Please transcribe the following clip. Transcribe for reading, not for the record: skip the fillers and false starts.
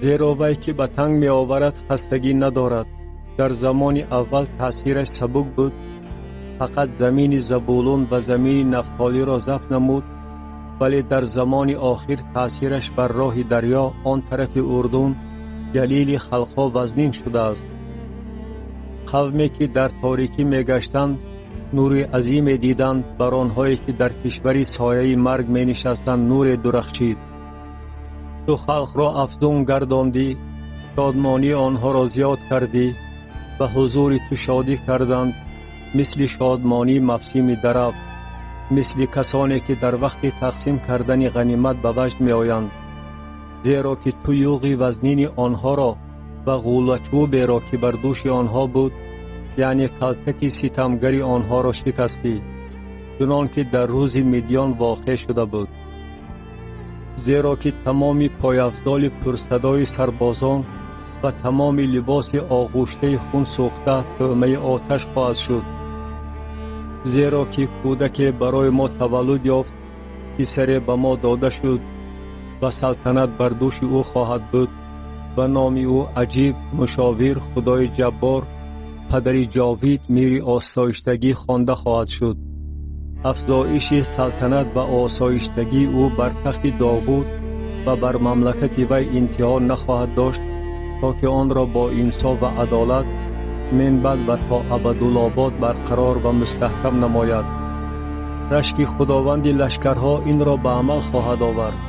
Зеро вай, ки ба танг меоварад, хастагӣ надорад. Дар замони аввал таъсираш сабук буд, фақат замини Забулун ва замини Нафтолиро забт намуд, вале дар замони охир таъсираш бар роҳи дарё он тарафи Урдун, Ҷалили халқҳо вазнин шудааст. Қавме, ки дар торикӣ мегаштанд, нури азиме диданд, бар онҳое, ки дар кишвари сояи марг менишастанд, нуре дурахшид. Ту халқро афзун гардондӣ, шодмонии онҳоро зиёд кардӣ, ба ҳузури ту шодӣ карданд, мисли шодмонии мавсими дарав, мисли касоне, ки дар вақти тақсим кардани ғанимат ба ваҷд меоянд. Зеро ки ту юғи вазнини онҳоро ва ғӯлачӯберо, ки бар дӯши онҳо буд, яъне калтаки ситамгари онҳоро шикастӣ, чунон ки дар рӯзи Мидён воқеъ шуда буд. Зеро ки тамоми пойафзоли пурсадои сарбозон ва тамоми либоси оғуштаи хун сӯхта тӯъмаи оташ хоҳад шуд. Зеро ки кӯдаке барои мо таваллуд ёфт, писаре ба мо дода шуд ва салтанат бар дӯши ӯ хоҳад буд ва номи ӯ Аҷиб, Мушовир, Худои Ҷаббор, Падари Ҷовид, Мири Осоиштагӣ хонда хоҳад шуд. Афзоиши салтанат ва осоиштагии ӯ бар тахти Довуд ва бар мамлакати вай интиҳо нахоҳад дошт, то ки онро бо инсоф ва адолат минбаъд ва то абадулобод барқарор ва мустаҳкам намояд. Рашки Худованди лашкарҳо инро ба амал хоҳад овард.